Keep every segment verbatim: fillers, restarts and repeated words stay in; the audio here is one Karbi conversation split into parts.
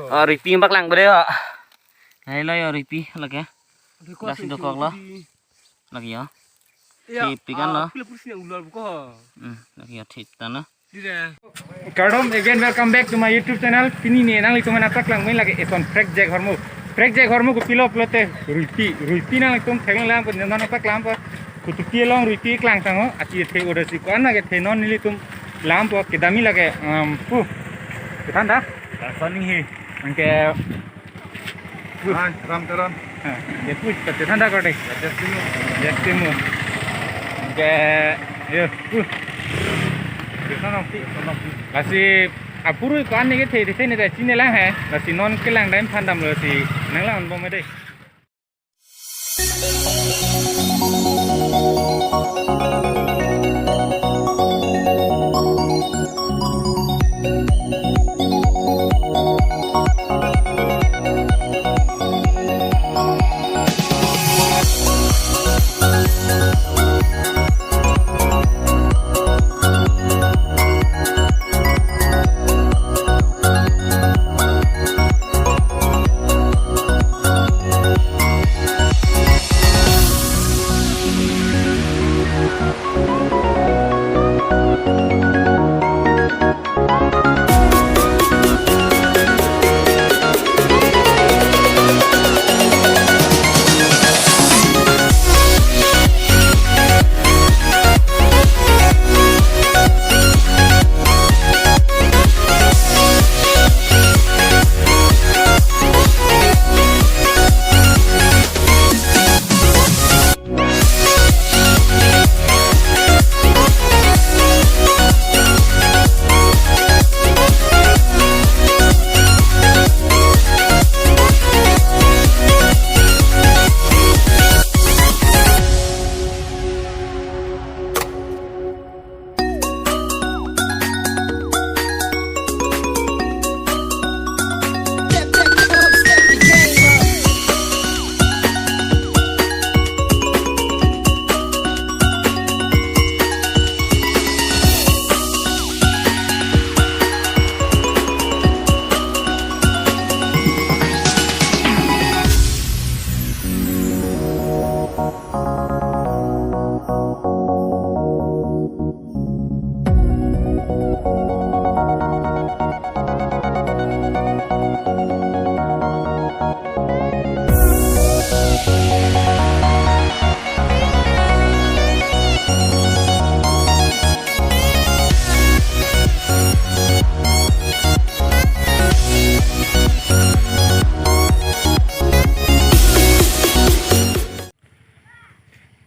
Oh, ripi bak lang bre, oh. Hai lo yo ripi lake. Dak si dokok lo. Lake yo. Ya, Ripi kan lo. Pila kursi yang ular buka. Hmm, lake yo thik ta na. Kardom, again welcome back to my YouTube channel. Pini ne nanglitum aphan paklang mai lake eson prekjak ahormu. Prekjak ahormu kopilo pulote ruipi, ruipi nanglitum theklongpo, non paklang po. Kutupi along ruipi klang tangho, ati the order si ko-an lake the non nelitum lam po kedamji lake, um, pu. Kethan ta? Lason he. Anke Hai, Ram Teron. Ha, ya, pu, pati thanda kau deh. Rajesh Timung. Rajesh Timung. Oke, yo, pu. Di sana, di sana. Lasi apuru ko-an ne kethe, di sini deh, sini lang he. Lasi non kelang dam phan damlo si nanglang bom deh.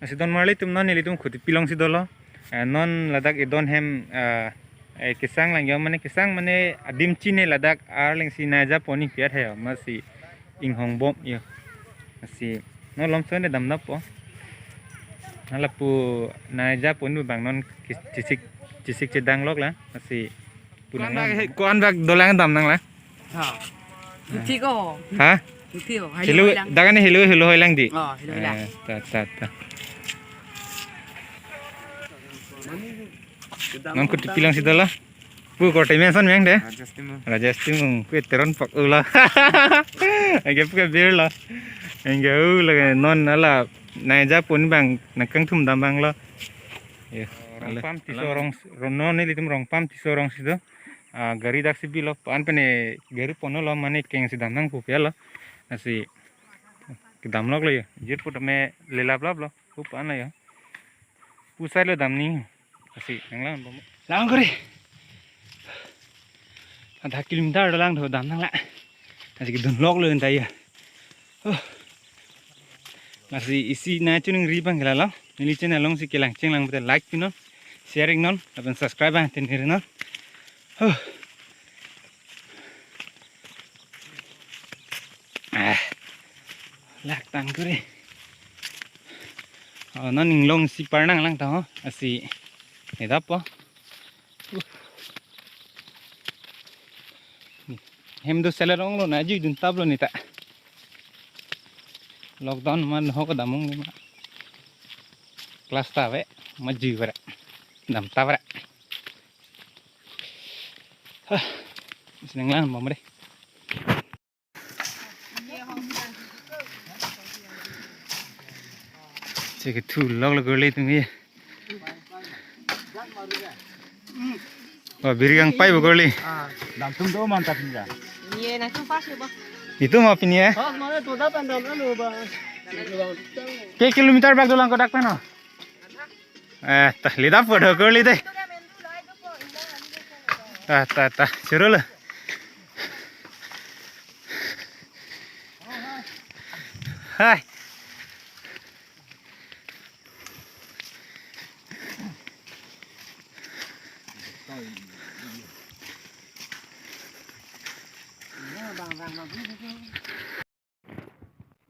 Lasi don marli atum, non nelitum Khutupi alongsi dolo. Eh, non ladak edon hem, eh, eh, kesang lang yo, mane kesang mane adim chine ladak arleng si naija poni piat he yo, masi inghong bom yo. Masi non lomson de damnap po. Nalapu naija poni bang non kis-, chisik, chisik chedang lok la, masi Ko-an bak, ko-an bak dolang dam nang la? Ha. Muthi ko. Ha? Muthi ko. Helo, helo lang. Dakan helo, helo hoi lang di. Oh, helo lang. Eh, ta, ta, ta. Non Khutupi alongsi dolo. Pu korte mention meng de. Rajesh Timung. Rajesh Timung. Pu Teron pak ula. Anke pu ke bir la. Anke u lake non ala naija pon bang nangkangthum dam bang lo. Ya. Rongpam Tisorong, Rono nelitum Rongpam Tisorongsi do. Ah, gari daksi bilo, pan pene gari ponlo, mane kengsi dam nang pu pialo. Lasi kedam lok lo yo. Jir pu tame lelap lap lo. Pu pan lo yo. Pu sai lo damji. Lasi nang lang bom. Lang kore. Adha kilometer dolang do dam nang la. Lasi kedun lok lo enta yo. Oh. Lasi isi nai chuningri bang ke la lo. Neli channel alongsi kelang chenglang pute like pinon, share iknon, lapen subscribe bang tenir non. Huh. Ah. Lak tang kore. Oh, non inglong si par nang lang ta ho. Lasi edap po. Hem do seller ong lo, na jui dun tap lo neta. Lockdown man ho ko damung ni ma. Class ta ve, ma jui vera. Dam ta vera. Hah. Sinang lang bom re. Cekethu lok lo kurli tumi. Wah, biri kangpai bo kurli. Ah, damtum do man ta pinja. Ye, nangtum pas ya, ba? Itu ma pini ya? Oh, mana tuh dapat dam anu, ba? Ke kilometer bak dolang kodak pen, no? Eh, ta, le dap po do kurli de. Ta, ta, ta, choro lo. Hai.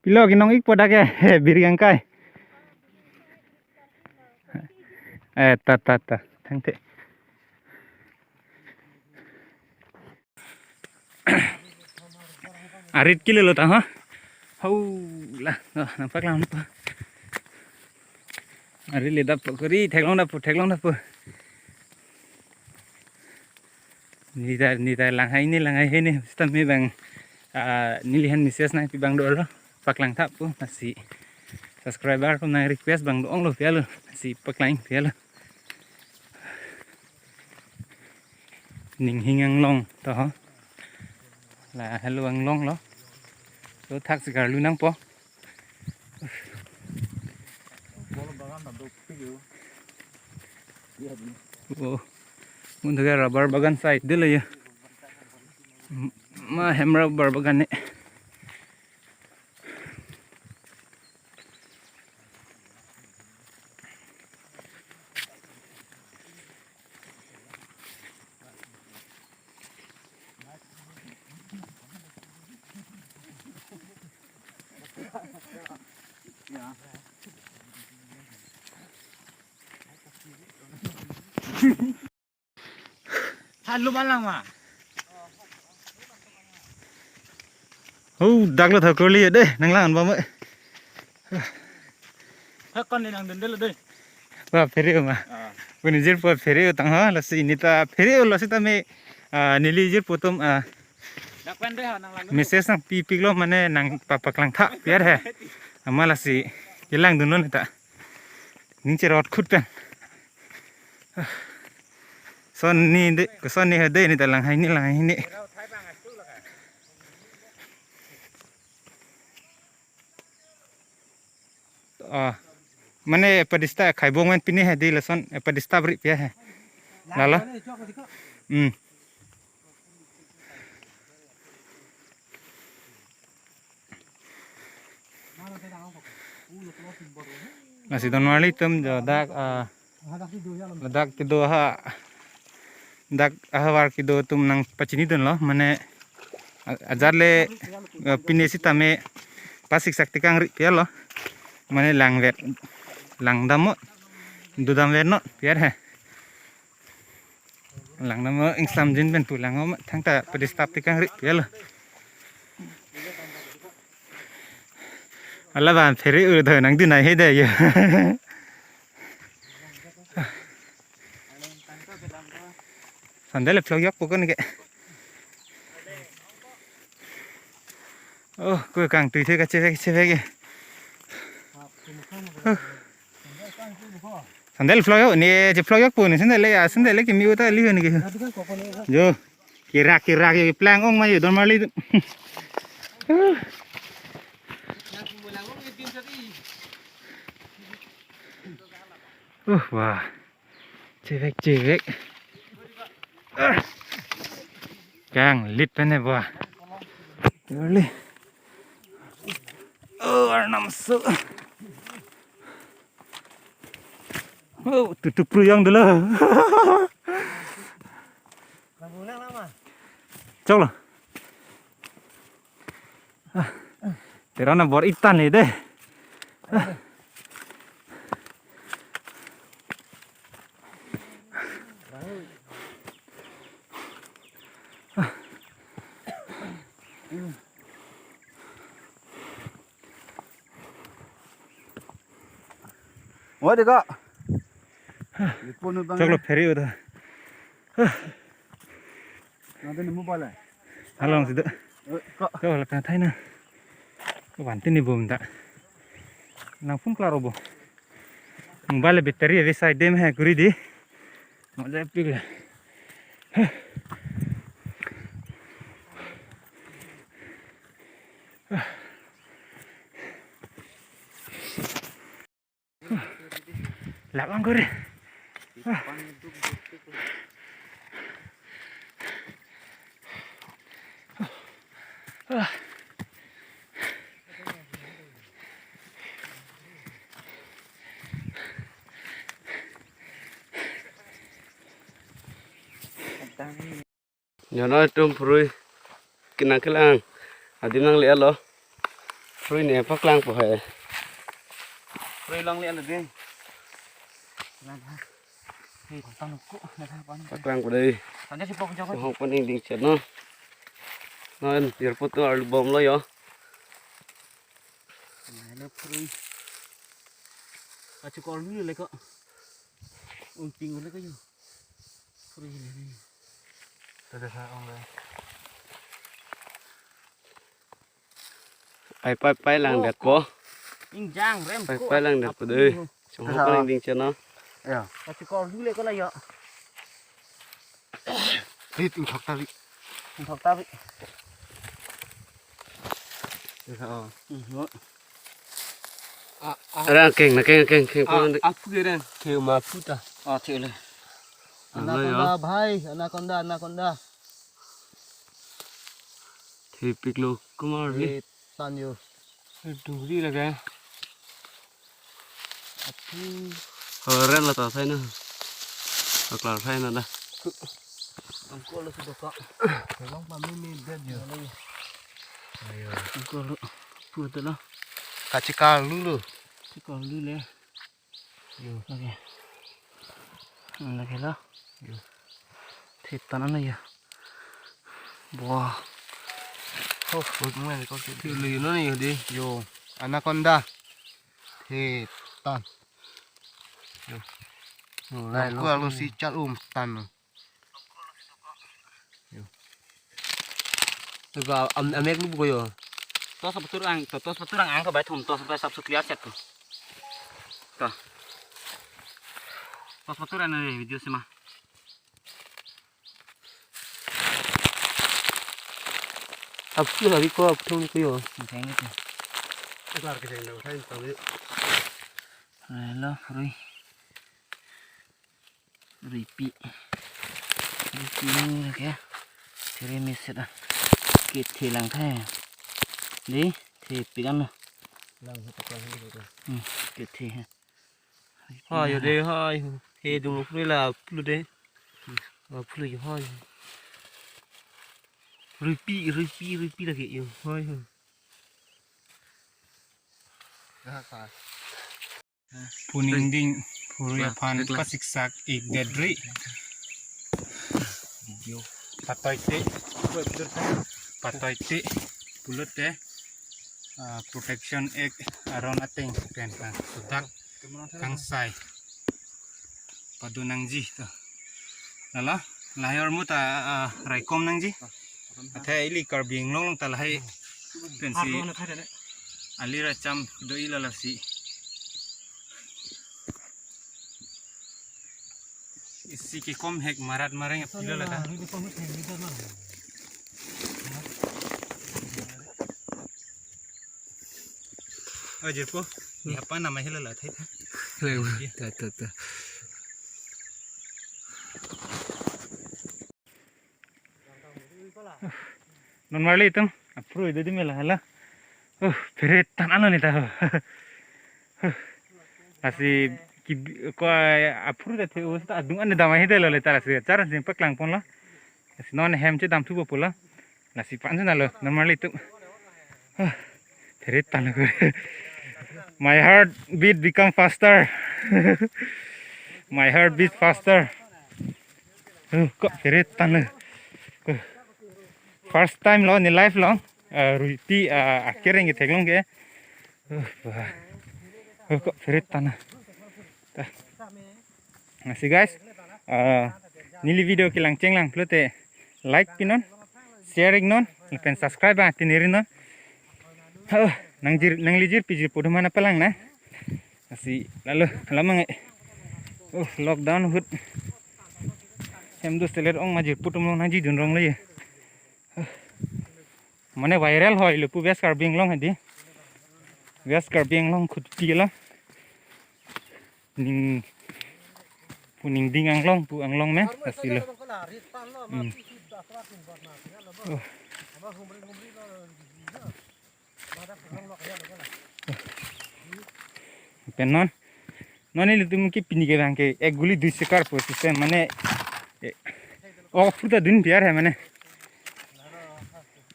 Pilo kinong-ikpo dak ke, biri kangkai. Eh, ta, ta, ta. Thangte. Arit kilo lo ta, ha? Hau la, oh, nampak lang pa. Arit le dap po kurli, theklong dap po, theklong dap po. Neli ta, neli ta langhai ne, langhai he ne, sita me bang, ah, neli han message nangpi bang dolo, paklang thap po, lasi subscriber ko nang request bang do-ong lo pi alo, lasi paklang pi alo. Ning hing anglong to ho. La helo anglong lo. To thak sikar lu nangpo. Oh. Mun thak rubber bagan side de lo ya. Ma hem rubber bagan ne. Than lo balang ma. Oh, dak lo tho kurli de, nang lang ba mo. Ha, kon ne nangdun de lo de. Ba phere ma. Ah. Pini jirpo phere tang ha, lasi neli ta phere lo sita me, ah, neli jirpo atum, ah, dak pen de ha nang lang. Message nangpi pik lo mane nang pa paklang thap pi he. Amat lasi kelang dun lo neli ta. Ning cherot khut pen. Son ni de, son ni ha de neli ta langhai ne, langhai ne. Ah, mane padista khai bong men pini he di lason, eh, padista bri pi he. Lalo? Hmm. Lasi don marli atum jo dak, ah, ladak kedo ha, dak ahavar kedo atum nangpachini dun lo, mane a-, ajat le, eh, pine sitame pasik sak tekang ri pi lo, mane langvet, langdam mo, dodam vet no pi he. Langdam mo ingsam jin pen pu lang mo thangta padista tekang ri pi lo. Ala ban phere u do nangdun ai he de yo. Sandal vlog yok pokon ke. Oh, ko kangtui the kachevek chevek ke. Sandal vlog yok ne, je vlog yok po ne, sandal le, ah, sandal le kimi uta liho ne ke. Jo. Kirak kirak ye plang ong ma ye don marli. Uh, wah. Chevek chevek. Ah. Kanglit pen he wah. Kurli. Oh, arnam so. Oh, tutup pruyang dulu. Chok lo. Ah, terana bor itan le de. Ah. Oh, deka. Chok lo phere uta. Nanti nemu bala. Halong sida. Eh, kok. Kok la pang thai na. Ko vanti ni bom ta. Nang phone klaro bo. Mobile battery ave side dem hai kuri di. Mobile pik le. Lapang kuri. Nyono itum phurui kenang kelang adim nanglelo. Phurui ne paklangpo he. Phurui longle lo dei. Paklangpo dei. Hong paning ding chet no. Non, jirpo atum arlu bomlo yo. Hello, phurui. Kachekor lu le ko. Ung ping le ko yo. Phurui le ni. Tada sa ong le. Pai pai pai lang det po. Ingjang rem. Pai ko. Pai lang det po dei. Chong hok paning ding chet no. Ya. Kachekor lu le ko la yo. Rit ingthok ta ri. Ingthok ta ri. Ira, oh. Mhm. Arang keng, na keng, keng, keng, ah, aphu ke ren. Thema aphu ta. Ah, thik le. Ano yo. Anaconda, bhai, anaconda, anaconda. Thepiklo, kumar le. Eh, tan yo. Duri lage. Api. Keren la ta sai na. Aklar sai na da. Angkol lo sudah kak. Memang kami ni dia je. Ayo. Angkol lo. Puat lo. Kachekar lu lo. Kachekar lu le. Yo. Lagi. Lagi lo. Yo. Thitan ano ya. Wah. Oh, buat mana kau sih? Lu yun ni yo di. Yo, anaconda. Thitan. Yo. Mulai lo. Aku lalu si cal um tan. Yo. Coba am amek lu buko yo. Tos betul ang, to- tos betul ang angka bai thum tos sampai sab sukliar set tu. To. Tos betul ang ni video sih mah. Aphu hari ko aphu ko yo. Theng itu. Kelar ke theng dong theng tahu. Hello, Rui. Ruipi. Ruipi ni ke. Tiri miset ah. Kethe lang the. Di, thepik ano. Lang hetak lang hetak. Hmm, kethe he. Ha yo de ha yo. He dung lo la plu de. La plu yo ha yo. Ruipi, ruipi, ruipi lagi yo. Ha yo. Dah sa. Phuning ding, phurui aphan pasiksak ik det ri. Patoi te, patoi te, pulote, ah, Protection Act aron ateng pen kangsudak kangsai pado nangji to. Lalo, lahai ahormu ta, ah, raikom nangji. Athe ili Karbi Anglong ta lahai pensi. Ali racham do-i lasi. Isi kekom hek marat mareng apilo lata. Ajir po, ni apa nama hila la thai tha. Lewa, ta, ta, ta. Non marli itum, aphrui do di mela hala. Uh, phere tan alo ni ta. Uh, lasi ki ko aphrui ta the us ta adung an dam ahi de lo le ta lasi. Char sing paklang pon lo. Lasi non hem che dam thu po lo. Lasi pan na lo, non marli itum. Ah, phere tan lo. My heart beat become faster. My heart beat faster. Uh, ko phere tan lo. Uh, first time lo ni life lo. Uh, ruipi, uh, akereng ke theklong ke. Uh, wah. Uh, ko phere tan lo. Ta. Lasi guys, eh, neli video kelang chenglang pulote like pinon, share iknon, lapen subscribe ba tiniri non. Huh, nangjir, nanglijir pijir pudum mana pelang na. Lasi lalo, hala mangai. Oh, lockdown ahut hem do selet ong majir putum long nangji dun rong le ye. Mane viral hoi lo pu West Karbi Anglong hadi. West Karbi Anglong khutpi lo. Ning pu ning ding anglong pu anglong me lasi lo. Hmm. Oh. Pen non. Non ilitum ke pini ke bang ke ek guli dui sikar pu system mane. Eh, oh, puta dun biar hai mane.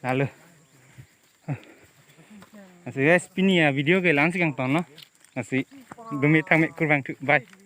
Lalo. Lasi guys, pini avideo ke la-an si kangton lo. Lasi dumi thangme kurvangthu. Bye.